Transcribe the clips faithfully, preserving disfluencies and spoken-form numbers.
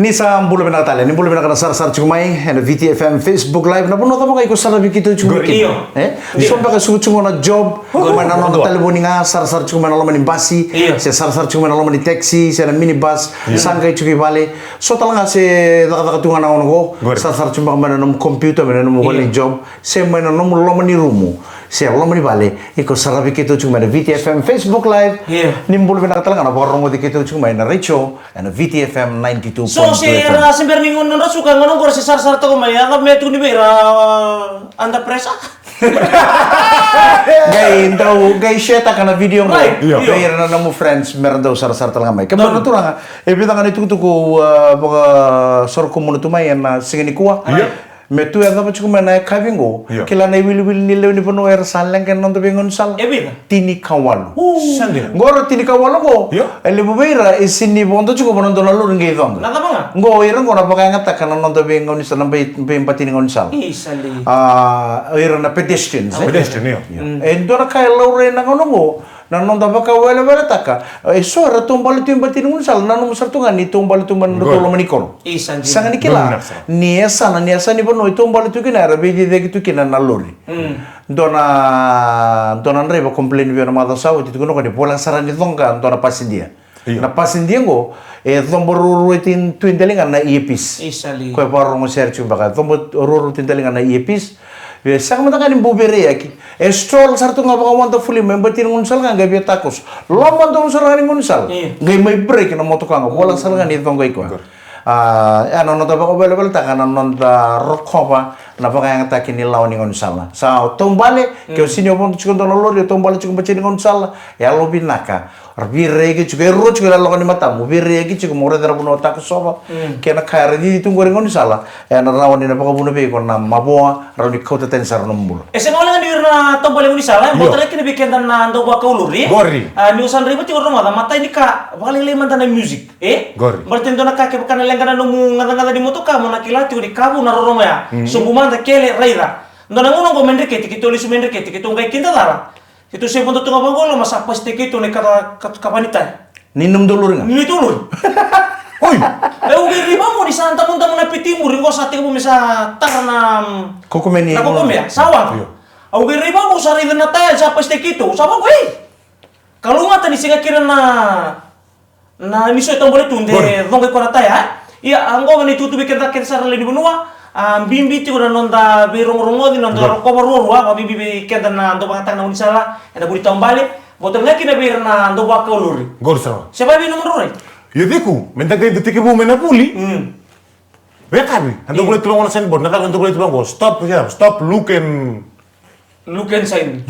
Ni sa bula vinaka tale, ni bula vinaka na sarasara tiko mai ena V T F M Facebook Live. Na vanua cava ga iko saravi keitou tiko mai kina? Io. E? Io. So beka sucu tiko na job, mai na noda talevoni ga, sarasara tiko mai na loma ni basi, io, se sarasara tiko mai na loma ni taxi, se na minibus, io, sa qai tiko i vale. So tale ga se cakacaka tu ga na gauna qo, sarasara tiko beka mai na nomu computer, mai na nomu vale ni job, se mai na nomu loma ni rumu, se loma ni vale, iko saravi keitou tiko mai na V T F M Facebook Live. Io. Ni bula vinaka tale ga na vakarogoci keitou tiko mai na retio, ena V T F M ninety two point two F M. So se ra se bera ni gauna nodra suka, gauna qori se sarasara toka mai, a cava me tukuni vei ira, under pressure? Qai dau, qai share taka na video qo. Right. Io. Vei ira na nomu friends, mera dau sarasara tale ga mai. Kemudou na turaga, e vica ga na itukutuku, a, vakasokomuni tu mai ena siga nikua. Right. Me tu e cava tiko mai na yakavi qo. Io. Kila na iwiliwili ni lewe ni vanua era sa leqa ena noda veigaunisala. E vica? Tinikawalu. Sa dina. Qo ra tinikawalu qo. Io. E levu vei ira e sini vodo tiko vua na dua na lori qai coqa. Na cava ga? Qo ira qo na vakayagataka na noda veigaunisala, na vei, veibati ni gaunisala. Isa li. A, ira na pedestrians, e? Pedestrian, io. Io. Mm. E dua na ka e laurai na gauna qo, na noda vakaweleweletaka. E so era taubale tu e bati ni gaunisala, nanuma sara tu ga ni taubale tu mai na nodratou loma ni koro. Isa, dina. Sega ni kila ni yasana, ni yasa ni vanua e taubale tu kina, era veiciciyaki tu kina na lori. Mm. Dua na, dua na draiva complain vei au na macawa sa oti, tukuna o koya ni voleka sara ni coqa dua na pasidia. Io. Na pasidia qo e coba ruarua tu e daliga na earpiece. Isa li. Koya e vakarorogo sere tiko beka, e coba ruarua tu e daliga na earpiece. E sega mada ga ni bau veireaki. E stroll sara tu ga vaka wonderfully mai bati ni gaunisala ga, qai via takoso loma donu sara ga ni gaunisala. Io. Qai mai brake na motoka ga, voleka sara ga ni coqa i koya. Good. A, e na noda vakaweleweletaka na noda rokova na vakayagataki ni lawa ni gaunisala. Sa o taubale, ke o sini o vodo tiko dua na lori, o taubale tiko bati ni gaunisala, yalovinaka. Veireaki tiko, e rua tiko na lako ni matamu, veireaki tiko, mo raica na vanua o takosova. Mm. Kei na ka era cici tu qori gaunisala, e na rawa ni na vakavuna vei iko na mavoa, rawa ni kauta tani sara nomu bula. E sega wale ga ni ira na taubale gaunisala, e? Io. Mo tale kina vei keda na dau vakau lori. Qori. A, ni o sa draiva tiko, rogoca, matai ni ka, vakalailai mada na music, e? Qori. Baleta e dua na ka, kevaka na leqa na nomu gacagaca ni motoka, mo na kila tiko ni ka vou na rorogo ya. Mm. Sobu mada, kele, raica. Dua na gauna qo me dreketi, keitou lesu me dreketi, keitou qai kida cala. Keitou se vodo tu ga vaqo e loma, sa pasitaki keitou na ikava, ka, kava ni taya. Ni nomudou lori ga? Ni neitou lori. Oi! E, au qai raica vaqo ni sa damudamu na piti i muri, qo sa tekivu me sa tara na, mm, kaukamea ni, na kaukamea, sa waqa. Io. Au qai raica vaqo, sa raica na taya, sa pasitaki keitou, sa vaqo, ei! Kalougata ni sega kina na Na ni so e taubale tu de coqa i koya na taya, e? Ia, a, qo na itukutuku vei keda kece sara lewe ni vanua, a, bibi tiko na noda veirogorogoci, na noda rokova ruarua, vakabibi vei keda na dau vakayagataka na gaunisala ena vuku ni taubale, vata ga kina vei ira na dau vakau lori. Qori sara. Se vakaevei nomudrau rai? Io, ciku, me da qai dau tekivu mai na vuli. Mm. Vakaevei, a dau volai tu vaqo na signboard, na cava e dau volai tu vaqo, stop, yeah, stop, look and Look and sign.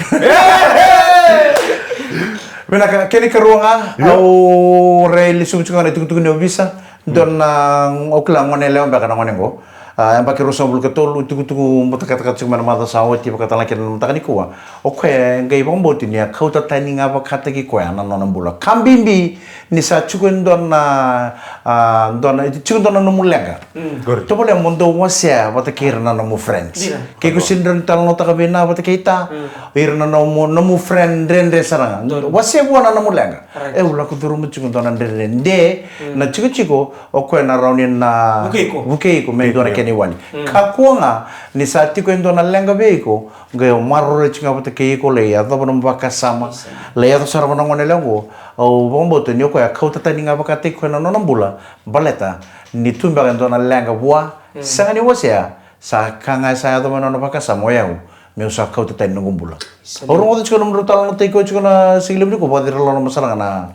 Vinaka, kena ikarua ga, io, au rai lesuva tiko ga na itukutuku ni ovisa. Dua na, au kila gone yalewa beka na gone qo. A, yabaki ruasagavulu ka tolu, itukutuku butakataka tiko mai na macawa sa oti, vakatalega kina na mataka nikua. O koya e qai vakabauti ni a kauta tani ga vakataki koya na nona bula. Ka bibi ni sa tiko e dua na, a, dua na, tiko dua na nomu leqa. Mm. Qori. Tovolea mo dau wasea vata kei ira na nomu friends. Dina. Ke iko sini rawa ni talanoataka vei na vata kei ta, mm, ira na nomu, nomu friend dredre sara ga. Dina. Wasea vua na nomu leqa. Right. E, au lako curuma tiko dua na dredre. De, mm, na tikotiko, o koya na rawa ni na vukei iko, vukei iko me dua na kena iwali. Mm. Kakua ga ni sa tiko e dua na leqa vei iko, qai o maroroi tiko ga vata kei iko, lai yacova nomu vakasama, yes, sir, lai yaco sara vua na gone yalewa qo. Au vakabauta ni o koya kauta tani ga vakataki koya na nona bula, baleta ni tu beka e dua na leqa vua, mm, sega ni wasea, sa ka ga e sa yaco mai na nona vakasama, o yau, meu sa kauta tani noqu bula. Sa dina. Au rogoca tiko nomudrau talanoataki koya tiko na siga levu nikua, vakaciriloloma sara ga na,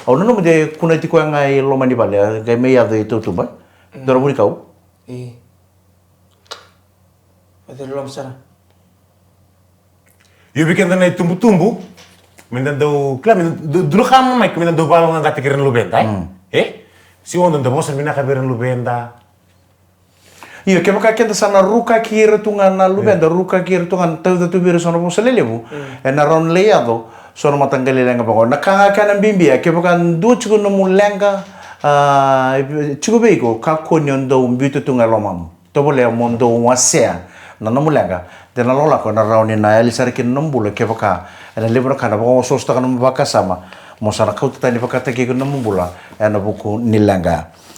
au nanuma de kunati koya ga i loma ni vale, a qai mai yaco i tautuba. Mm. Dua na vunikau. E. Vakaciriloloma sara. Io, vei keda na itubutubu, me da dau, kila, me da dau, dua na ka mai, me da dau vakayaloqaqataki ira na luveda, e? Mm. E? Sega ni da vosa vinaka vei ira na luveda. Io, kevaka keda sa na rukaki ira tu ga na luveda, io, rukaki ira tu ga, na tauca tu vei ira so na vosa lelevu, mm, ena rawa ni lai yaco so na mataqali leqa vaqo. Na ka ga kena bibi, kevaka dua tiko nomu leqa, a, tiko vei iko, kakua ni o dau biuta tu ga e lomamu. Tovolea mo dau wasea na nomu leqa. De na lakolako ena rawa ni na yali sara kina na nomu bula, kevaka ena levu na ka na vakaosoosotaka nomu vakasama, mo sa na kauta tani vakataki iko na nomu bula ena vuku ni leqa.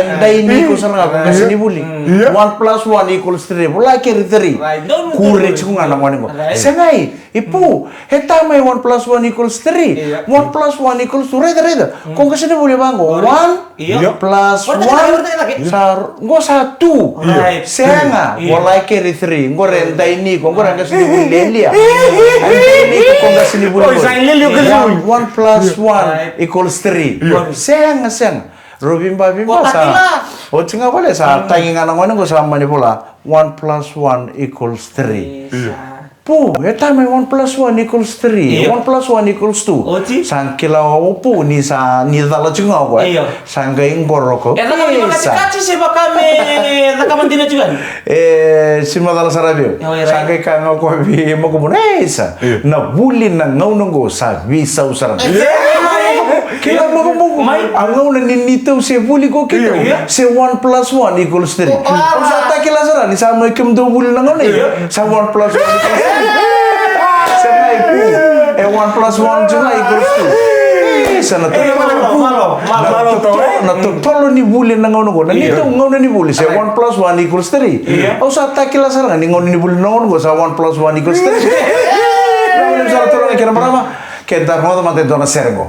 e dai ni equal sara ga ko qasenivuli. One plus one equals three. Vola keri three. Kure tiko ga na gone qo. Segai. Ipu, e tamai one plus one equals three. One plus one equals two. Raica, raica. Ko qasenivuli vaqo. One plus one. Sa qo sa two. Sega. Vola keri three. Qo re dai ni ko. Qo re qasenivuli lelia. Dai ni ko qasenivuli. One plus one equals three. Sega, sega. Rovi bavi ba sa. Oti ga vale sa tagi ga na gone qo sa mani vola. One plus one equals three. Pu, e tamai one plus one equals three. One plus one equals two. Sa kila o pu ni sa ni cala tiko ga o koya. Sa qai qoro ko. E caka ni vakatikati se vaka me caka madina tiko yani. E si macala sara vei au. Sa qai ka ga o koya vei makubuna. E isa. Na vuli na gauna qo sa veisau sara. Kila, makubuku. Mai. A gauna ni neitou se vuli ko keitou. Io. Se one plus one equals three. Au sa takila sara ni sa mai kemudou vuli na gauna. Io. Sa one plus one equals three. Se mai pu. E one plus one juga equals two. Sa na totolo, na totolo ni vuli na gauna qo. Na neitou gauna ni vuli se one plus one equals three. Io. Au sa takila sara ga ni gauna ni vuli na gauna qo sa one plus one equals three. Na gauna ni sa na totolo ga kei na marama. Keda rogoca mada e dua na sere qo.